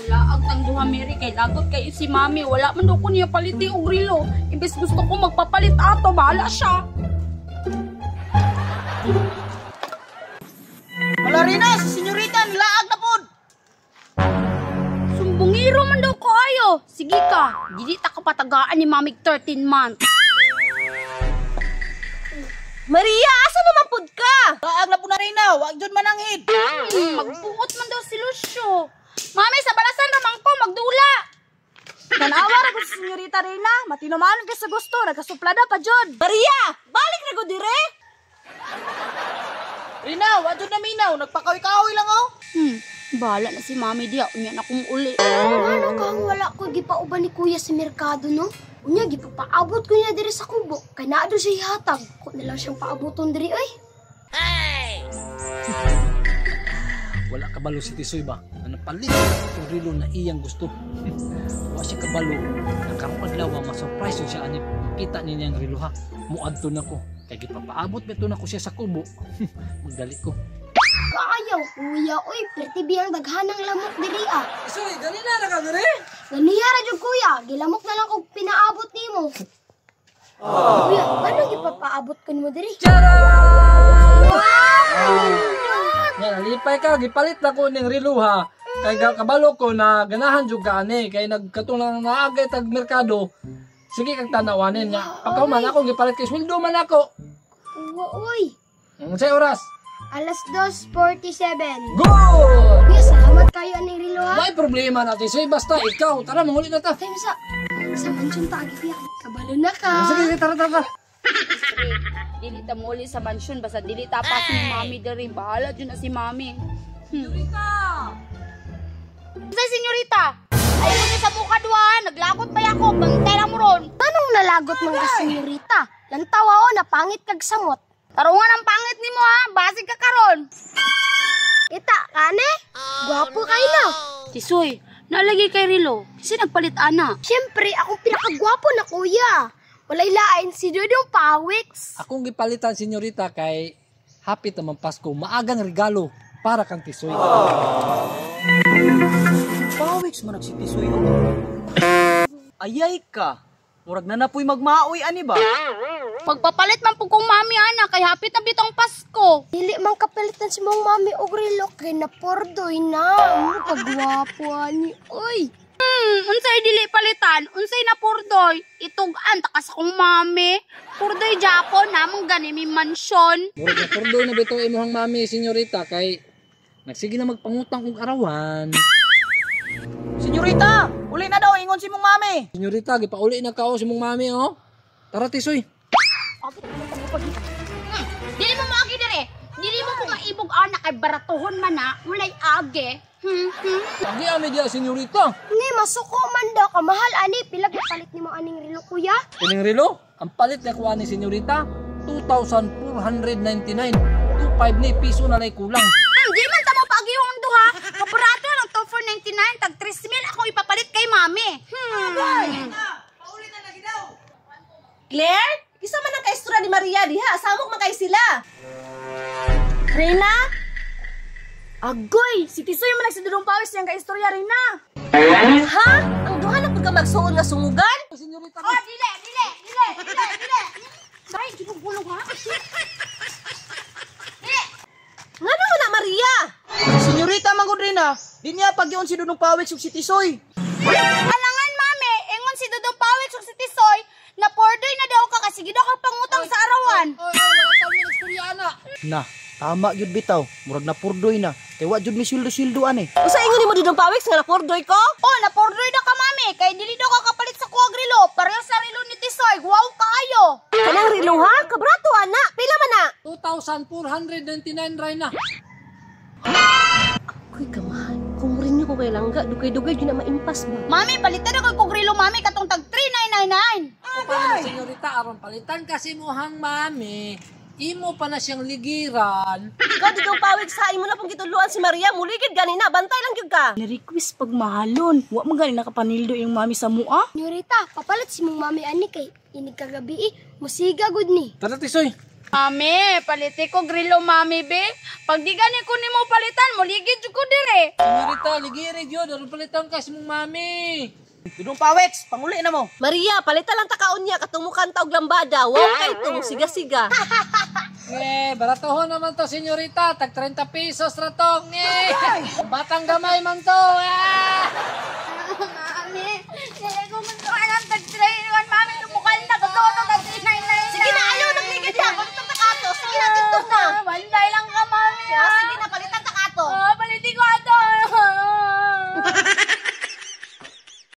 Mulaag tang duha, Mary, kay lagot kay si Mami. Wala man daw ko niya paliti og relo. Imbes gusto ko magpapalit ato, bahala siya. Wala Rina, si senyorita nilaag na pod. Sumbongiro man daw ko ayo. Sige ka, dili ta ka patagaan ni Mami 13 month. Maria, asa naman pud ka? Laag na po na Rina, wag jud mananghid. Magpuot man daw si Lucio. Mami, sa balasan ramang ko, magdula. Tanawa ra gud si senyorita Rina, matinumanon kay sa gusto, nagkasuplada pa jud. Maria, balik na gud dire. Rina, wag jud na minaw, nagpakawi-kawi lang oh. Bahala na si Mami diya, unya na kong uli. Ano kang wala ko gipauban ni kuya sa merkado, no? Unya, gipapaabot ko niya diri sa kubo. Kay naa do siya ihatag. Ko na lang siyang paaboton diri, ay. Wala kabalo si Tisoy ba? Na napalit itong rilo na iyang gusto. Wa siya kabalo. Ang karong adlaw ma-surprise yun siya ani makita niya ang rilo ha. Muadto na ko. Kay gipapaabot bito na ko siya sa kubo. Magdali ko. Kaayaw, kuya, oy. Perti biyang daghanang lamok diri, ah. Tisoy, dali na na ka diri. Ganiya ra jud, kuya. Gilamok na lang kog pinaabot nimo. Kuya, paano gipapaabot ko nimo diri? Yan, nalipay ka, gipalit na ko ning rilo ha. Kay kabalo ko na ganahan jud ka ani kay nagkatong lang naagay tag merkado. Sige kag tanawanin niya. Pagkahuman ako gipalit kay sweldo man ako. Uwa, oy. Unsay oras? Alas 2:47. Good! Kuya, salamat kayo aning rilo, ha. May problema na Tisoy, basta ikaw. Tara, manguli na ta. Time sa mansyon ta, kuya. Kabalo na ka. Sige, sige, tara, tara, tara. Dili ta muli sa mansyon, basta dili ta pa si Mami diri. Bahala jud na si Mami. Senyorita! Sa senyorita! Ayaw mo sa buka duha, naglagot pa ako, bantay na mo ron. Tanong nalagot man ka, senyorita. Lantawa o, napangit kag samot. Tarungan ang pangit nimo ha, basig ka karon. Kita, kane? Gwapo kayo na. Tisoy, nalagi kay Rilo, kasi nagpalit ana. Siyempre, akong pinakagwapo na kuya. Walay lain si Dudong Pawiks. Akong gipalitan, senyorita, kay happy naman Pasko. Maagang regalo para kang Tisoy. Pawiks man si Tisoy oh. Ayay ka. Murag na napoy magmaoy ani ba? Pagpapalit man po kong mami ana, kay hapit na bitong Pasko. Dili man kapalitan si mong mami og relo kay napordoy na. Ano kagwapo ani? Oy. Unsay dili palitan, unsay na purdoy. Itug-an ta sa kong mami. Purdoy Japon namong gani mi mansyon. Murag na purdoy na bitaw imuhang mami, senyorita, kay nagsige na magpangutang og arawan. Senyorita, uli na daw ingon si mong mami. Senyorita, gipauli na kao si mong mami, oh. Tara, Tisoy. Dili mo maagi dire. Dili mo ko maibog ana kay baratuhon man na, walay age. Agi ami diya, senyorita. Ngay masuko man daw ka mahal ani pila palit nimo aning relo kuya? Kining relo, ang palit na kuha ni senyorita, 2,499. 2,500 ni piso na lay kulang. Di man ta mo paagihon duha. Kabarato lang 2,499 tag 3,000 ako ipapalit kay mami. Pauli na lagi daw. Claire, isa man ang kaistura ni Maria diha, samok man kay sila. Rina? Agoy, si Tisoy man si Dudong Pawis niyang kaistorya, Rina. Ha? Ang duha na pud ka magsuon nga sungugan? Senyorita, Oh, dili, dili, dili, dili, dili. Ay, di ko gulong ha. Dili. Ngano man na Maria? Senyorita man gud Rina, di niya pagyon si Dudong Pawiks ug si Tisoy. Alangan mami, ingon si Dudong Pawik ug si Tisoy, na pordoy na daw ka kasi daw ka pangutang sa arawan. Oy, oy, wala taon ni istorya ana. Na, tama gyud bitaw. Murag na purdoy na. Kay wa jud mi sweldo-sweldo ani. Usa ingon nimo Dudong Pawiks nga napordoy ko? Oh, napordoy na ka mami, kay dili daw ka kapalit sa kuwag relo. Pareho sa relo ni Tisoy, wow kaayo. Kanang relo ha? Kabrato ana. Pila man na? 2,499 ray na. Kuy kamahal. Kung rin ko kay langga, dugay-dugay jud na maimpas ba. Mami, palitan ako kog relo mami katong tag 3999. O paano, senyorita, aron palitan kasi mo hang mami, imo pa na siyang ligiran. Ikaw Dudong Pawiks ha, imo na pong gituluan si Maria, muligid ganina, bantay lang gyud ka. Ni-request pag mahalon. Wa man gani nakapanildo yung mami sa mua. Senyorita, papalit si mong mami ani kay inig kagabi eh. Musiga gud ni. Tara, Tisoy. Mami, paliti ko grilo mami be. Pag di gani ko nimo palitan, muligid jud ko dire. Senyorita, ligiri jud aron palitan ka sa imong mami. Dudong Paweks, panguli na mo. Maria, palita lang ta kaon niya katong mukanta og lambada. Wow kay to, siga-siga. Eh, baratohon naman to, senyorita. Tag 30 pesos ra to. Nge! Batang gamay man to. Ah!